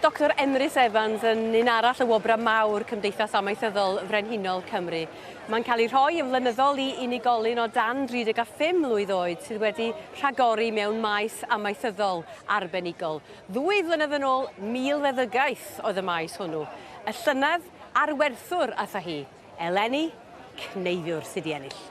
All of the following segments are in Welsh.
Doctor Emrys Evans yn un arall o wobrau mawr Cymdeithas Amaethyddol Frenhinol Cymru. Mae'n cael ei rhoi yn flynyddol i unigolyn o dan 35 mlwydd oed sydd wedi rhagori mewn maes amaethyddol arbenigol. Ddwy flynedd yn ôl, milfeddygaeth oedd y maes hwnnw. Y llynedd, arwerthwr ath â hi. Eleni, cneifiwr sydd 'di ennill.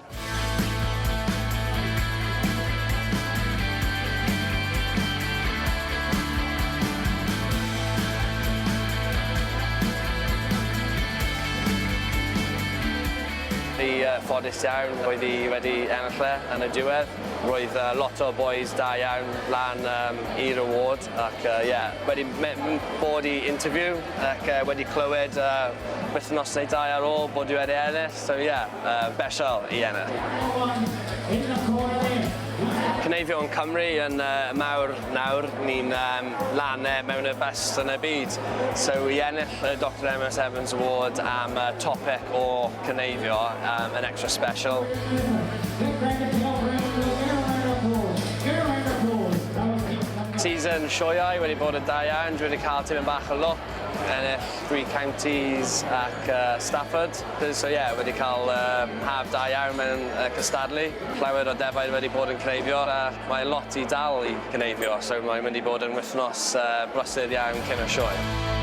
Fi yy ffodus iawn oedd i wedi ennill e yn y diwedd. Roedd yy lot o bois da iawn lan yym i'r award ac yy ie wedi me- m- bod i interview ac yy wedi clywed yy Wythnos neu dau ar ôl bod dwi wedi ennill, so ie, uh, special i ennill. Cneifio yn Cymru yn uh, mawr nawr, ni'n um, lan e mewn y best yn y byd. So i ennill y Dr Emrys Evans Award am uh, topic o cneifio um, yn extra special. Season sioeau wedi bod yn da iawn, dwi wedi cael tipyn bach o lwc. Ennill Three Counties ac uh, Stafford. So ie, yeah, wedi cael um, haf da iawn mewn uh, cystadlu. Llawer o defaid wedi bod yn cneifio a mae lot i dal i cneifio, so mae'n mynd i bod yn wythnos uh, brysur iawn cyn y sioe.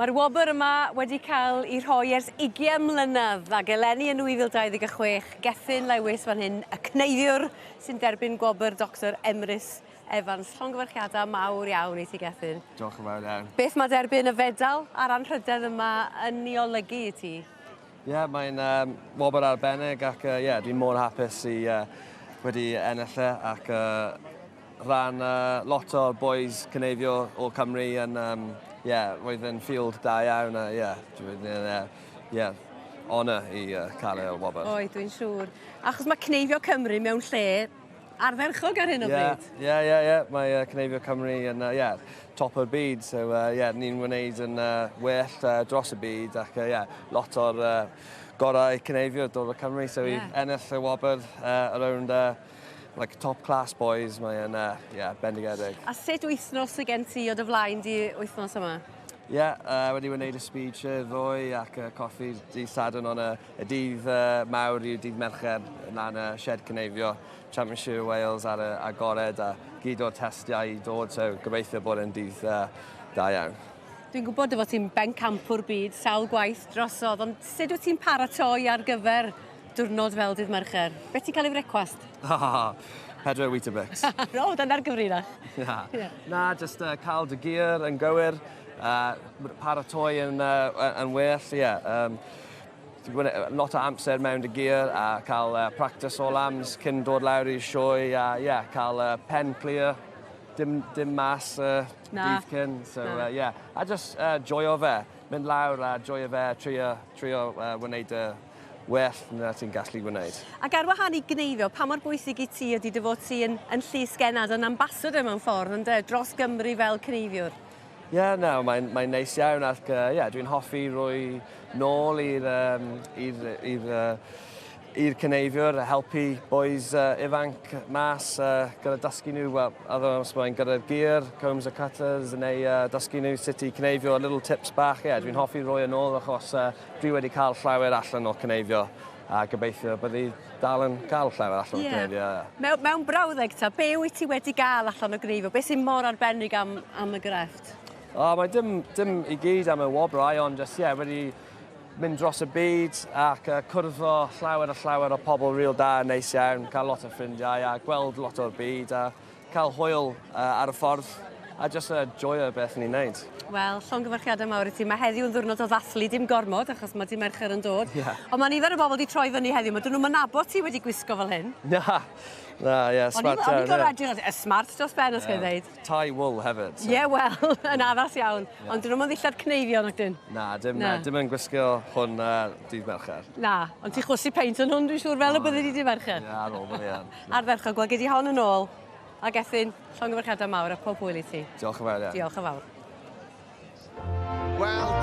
Mae'r wobr yma wedi cael ei rhoi ers 20 mlynedd ac eleni yn 2026 Gethin Lewis fan hyn, y cneifiwr sy'n derbyn gwobr Doctor Emrys Evans. Llongyfarchiadau mawr iawn i ti Gethin. Diolch yn fawr iawn. Beth mae derbyn y fedal a'r anrhydedd yma yn ei olygu i ti? Ie, yeah, mae'n um, wobr arbennig ac ie, uh, yeah, dwi'n mor hapus i uh, wedi ennill e ac uh, Rhan lot o'r bois cneifio o Cymru yn yym ie roedd e'n field da iawn a ie dwi'n yy ie honour i yy ca'l y wobr. Oedd dwi'n siŵr. Achos ma' cneifio Cymru mewn lle ardderchog ar hyn o bryd. Ie ie ie ie mae yy cneifio Cymru yn yy ie top o'r byd so yy ie ni'n wneud yn yy well yy dros y byd ac yy ie lot o'r yy gorau cneifio dod o Cymru so i ennill y wobr yy around yy like top class boys, mae e'n uh, yeah, bendigedig. A sut wythnos sy gen ti o dy flaen di wythnos yma? Ie, yeah, wedi wneud y speed share ddoe ac coffi dydd Sadwrn ond uh, y dydd uh, mawr yw dydd Mercher lan y shed cneifio Championship Wales ar y agored a gyd o'r testiau i dod, so gobeithio bod e'n dydd da iawn. Dwi'n gwybod dy fod ti'n bencampwr byd sawl gwaith drosodd, ond sut wyt ti'n paratoi ar gyfer Diwrnod fel dydd Mercher. Be' ti'n cael i frecwast? Pedwar Weetabix. O, dyna'r gyfrinach. Na. Yeah. Na, jyst uh, cael dy gear yn gywir, uh, paratoi yn, uh, yn well, ie. Yeah. Um, lot o amser mewn dy gear a cael uh, practice o lams cyn dod lawr i'r sioe a yeah, cael uh, pen clear, dim, dim mas uh, dydd cyn. So, uh, yeah. A just uh, joio fe, mynd lawr a joio fe, trio, trio uh, wneud y well na ti'n gallu gwneud. Ac ar wahân i gneifio, pa mor bwysig i ti ydi dy fod ti yn yn llys gennad, yn ambassador mewn ffordd ynde, dros Gymru fel cneifiwr? Ie, yeah, na, mae'n mae neis iawn ac ie, uh, yeah, dwi'n hoffi roi nôl i'r um, i'r i'r uh, i'r cneifiwr a helpu boys uh, ifanc mas uh, gyda dysgu nhw, wel, other os mae'n gyda'r gear, combs a cutters, neu uh, dysgu nhw sut i cneifio, little tips bach, ie, yeah, dwi'n hoffi roi yn ôl achos uh, Dwi wedi cael llawer allan o cneifio a gobeithio byddi dal yn cael llawer allan o cneifio. Mewn, mewn brawddeg ta, be wyt ti wedi gael allan o gneifio? Be sy'n mor arbennig am, am y grefft? O, oh, mae dim, dim i gyd am y wobrau, ond jyst, ie, yeah, wedi mynd dros y byd ac uh, cwrdd o llawer a llawer o pobl real da, neis iawn, cael lot o ffrindiau a gweld lot o'r byd a Cael hwyl ar y ffordd a jyst joio beth ni'n neud. Wel, llongyfarchiadau mawr i ti. Mae heddiw yn ddiwrnod o ddathlu, dim gormod, achos mae dydd Mercher yn dod. Ie. Ond mae nifer o bobl 'di troi fyny heddiw. Ma' 'dyn nhw'm yn nabod ti wedi gwisgo fel hyn. Na! Na, ie, smart iawn. O'n i'n gor'o' edrych ar smart dros ben os ga i ddeud. Tie wool hefyd. Ie, wel, yn addas iawn. Ond 'dyn nhw'm yn ddillad cneifio nag 'dyn? Na, dim na. Dim yn gwisgo hwn dydd Mercher. Na, ond ti'n chwysu peint yn hwn dwi'n siŵr fel y byddi di dydd Mercher. Ie, ar ôl fyddi yn. Ardderchog. Wel, gei di hon yn ôl. Ac Gethin, llongyfarchiadau mawr a pob hwyl i ti. Diolch yn fawr iawn. Diolch yn fawr. Wel,